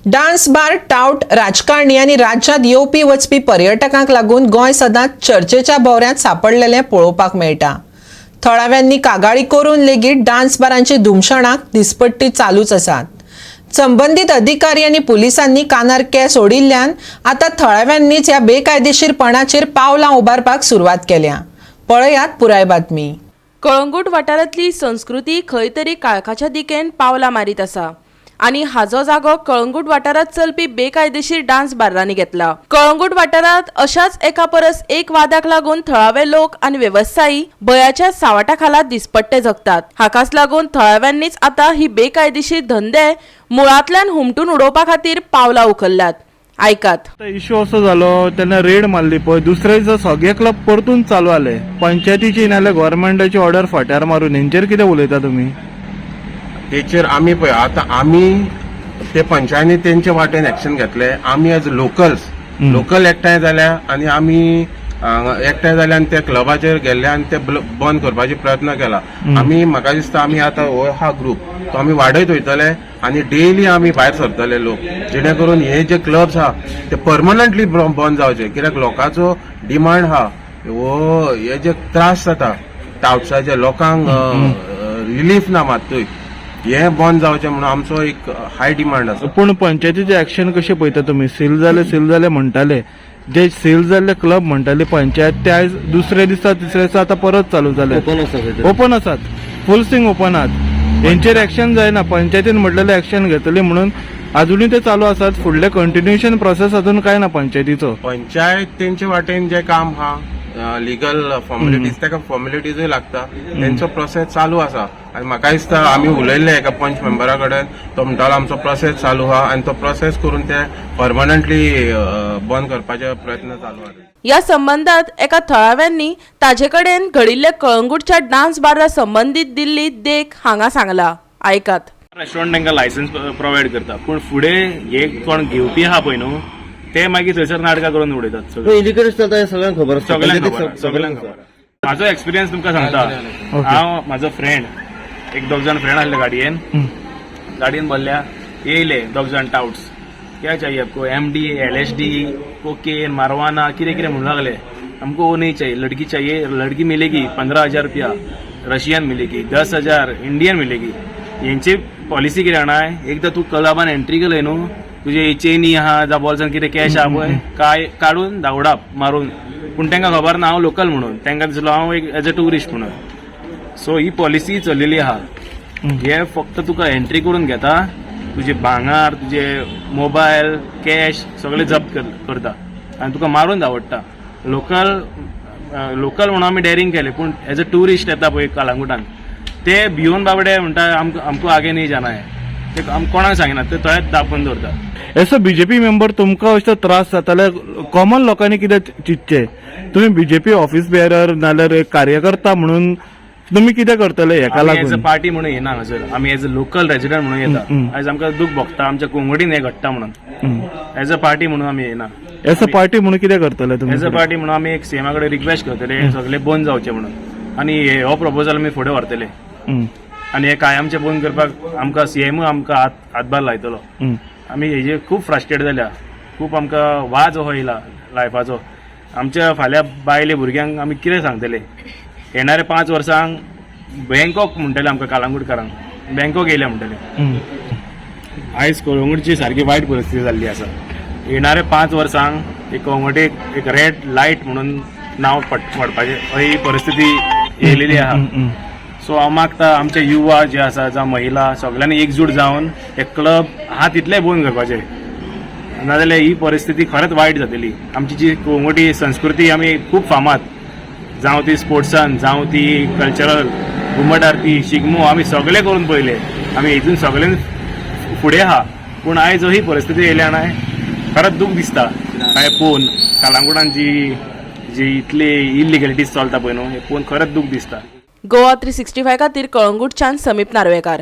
Dance bar, टावट, राजकारणी आनी राज्यांत येवपी वचपी पर्यटकांक लागून गोंय सदांच चर्चेच्या भोवऱ्यांत सांपडलेलें पळोवपाक मेळटा. थळाव्यांनी कागाळी करून लेगीत डान्स बारांची धुमशणां दिसपट्टी चालूच आसात. संबंदीत अधिकारी आनी पुलिसांनी कानार केंस ओडिल्ल्यान आतां थळाव्यांनीच ह्या बेकायदेशीरपणाचेर पावलां उबारपाक सुरवात केल्या. पळयात पुराय बातमी. कळंगूट वाठारांतली संस्कृती खंय तरी काळखाच्या दिकेन पावलां मारीत आसा आनी हाजो जागो कळंगूट वाठारांत चलपी बेकायदेशीर डान्स बार्रांनी घेतला. कळंगूट वाठारांत अशाच एका परस एक वादाक लागून थळावे लोक आनी वेवसायी भंयाच्या सावटा खाला दिसपट्टे जगतात. हाकाच लागून थळाव्यांनीच आतां ही बेकायदेशीर धंदे मुळांतल्यान हुमटून उडोवपा खातीर पावलां उखल्ल्यात. आयकात. आता इश्यू असो जालो तेन्ना रेड मारली पळय, दुसरे दिसा सगळे क्लब परतून चालू आले. पंचायतीची नाल्यार गव्हर्मेंटाची ऑर्डर फाट्यार मारून. हेंचेर कितें उलयता तुमी? तेचेर आमी पळय, आतां आमी ते पंचायतीन तेंचे वाटेन एक्शन घेतले. आमी एज लोकल्स लोकल एकठांय जाल्या आनी आमी एकठांय जाले आनी त्या क्लबाचेर गेल्ले आनी ते बंद करपाचे प्रयत्न केला आमी. म्हाका दिसता, आमी आतां हो आहा ग्रूप, तो आमी वाडयत वयतले आनी डेली आमी भायर सरतले लोक, जेणे करून हे जे क्लब्स आहा ते परमनंटली बंद जावचे, कित्याक लोकांचो डिमांड आहा. हो हे जे त्रास जाता टावट्साचे, लोकांक रिलीफ ना मात्तूय, हे बंद जावचें म्हणून आमचो एक हाय डिमांड आसा. पूण पंचायतीचे एक्शन कशें पळयता तुमी? सील जाले, सील जाले म्हणटाले. जे सील जाल्ले क्लब म्हणटाली पंचायत, ते आयज दुसऱ्या दिसा, तिसऱ्या दिसा आतां परत चालू जाले. ओपन आसा खंय तरी. ओपन आसात, फूल स्विंग ओपन आहात. हेंचेर एक्शन जायना. पंचायतीन म्हटलेलें एक्शन घेतली म्हणून अजुनूय ते चालू आसात. फुडले कंटिन्युएशन प्रोसेस अजून काय ना पंचायतीचो. पंचायत तेंचे वाटेन जे काम आहा, लिगल फॉर्मेलिटीज, ताका फॉर्मेलिटीजूय लागता, तेंचो प्रोसेस चालू आसा. आनी म्हाका दिसता, आमी उलयल्ले एका पंच मेंबरा कडेन, तो म्हणटालो आमचो प्रोसेस चालू आहा आनी तो प्रोसेस करून ते परमनंटली बंद करपाचे प्रयत्न चालू आहा. या संबंदात एका थळाव्यांनी ताजे कडेन घडिल्ले कळंगूटच्या डान्स बारा संबंदीत दिल्ली देख हांगा सांगला. आयकात. रेस्टॉरंट तांकां लायसन्स प्रोवायड करता, पूण फुडें हे कोण घेवपी आहा पळय न्हू, ते मागीर थंयसर नाटकां करून उडयतात सगळीं. इलिगल चलता हें सगळ्यांक खबर आसता. सगळ्यांक खबर आसा, सगळ्यांक खबर आसा. म्हाजो एक्सपिरियन्स तुमकां सांगता. हांव, म्हाजो फ्रेंड, एक दोग जाण फ्रेंड आसले गाडयेन. गाडयेन बसल्या, येयले दोग जाण टाउट्स. "क्या चाहिए आपको? MD, LSD, cocaine, marijuana?" कितें कितें म्हणूंक लागले. "हमको वो नहीं चाहिए, लड़की चाहिए. लड़की मिलेगी, 15,000 रुपया रशियन मिलेगी, 10,000 इंडियन मिलेगी." हेंची पॉलिसी कितें जाणा, एकदां तूं क्लबान एंट्री केले न्हू, तुजे चेनी आहा जावं बॉल्सान कितें कॅश आहा पळय काय काडून धांवडाप मारून. पूण तांकां खबर ना हांव लोकल म्हणून. तांकां दिसलो हांव एक एज अ ट्युरिस्ट म्हणून. सो ही पॉलिसी चललेली आहा. हे फक्त तुका एंट्री करून घेता, तुजे भांगार, तुजे मोबायल, कॅश सगळे जप्त करता आनी तुका मारून धांवडटा. लोकल लोकल म्हणून आमी डेरिंग केलें, पूण एज अ ट्युरिस्ट येता पळय कलांगुटान, ते भिवन बाबडे म्हणटा, "आमकां आमकां आगे नहीं जाना है." ते आम कोणाक सांगिना, ते थंयच दापोवन दवरता. एस अ बीजेपी मेंबर तुमकां अशें त्रास जाता जाल्यार कॉमन लोकांनी कितें चिंतचें? तुमी बीजेपी ऑफिस बेरर नाल्यार एक कार्यकर्ता म्हणून तुमी कितें करतले हेका आमी एज अ लागून? पार्टी म्हणून येना हांगासर. आमी एज अ लोकल रेजिडंट म्हणून येता. आयज आमकां दूख भोगता, आमच्या कोंगडीन हें घडटा म्हणून. एज अ पार्टी म्हणून आमी येना. एज अ पार्टी म्हणून कितें करतले तुमी? एज अ पार्टी म्हणून आमी एक सीएमा कडेन रिक्वेस्ट करतले, सगळे बंद जावचे म्हणून आनी हो प्रपोजल आमी फुडें व्हरतले. आनी हे कायमचे बंद करपाक आमकां सीएमूय आमकां हातभार लायतलो. आमी हेजे खूब फ्रस्ट्रेट जाल्या. खूब आमकां वाज हो येयला लायफाचो. आमच्या फाल्यां बायले भुरग्यांक आमी कितें सांगतले? येणाऱ्या 5 वर्सांक बँकॉक म्हणटले आमकां, कालांगुटकारांक बँकॉक येयल्या म्हणटले. आयज कळंगूटची सारकी वायट परिस्थिती जाल्ली आसा. येणाऱ्या 5 वर्सांक एक कळंगूटेक एक रेड लायट म्हणून नांव पडपाचें ही परिस्थिती येयलेली आहा. सो हांव मागता, आमचे युवा जे आसा जावं महिला, सगळ्यांनी एकजूट जावन हे क्लब आहा तितले बंद करपाचे, नाजाल्यार ही परिस्थिती खरेंच वायट जातली. आमची जी कोंगटी संस्कृती आमी खूब फामाद, जावं ती स्पोर्ट्सान, जावं ती कल्चरल, घुमट आरती, शिगमो, आमी सगळे करून पळयले. आमी हितून सगळ्यान फुडें आहा, पूण आयज ही परिस्थिती येयल्या न्हय, खरेंच दूख दिसता. काय पळोवन कालांगुटान जी जी इतली इलिगलिटीज चलता पळय न्हू, हे पळोवन खरेंच दूख दिसता. गोवा 365 खातीर कळंगूटच्यान समीप नार्वेकार.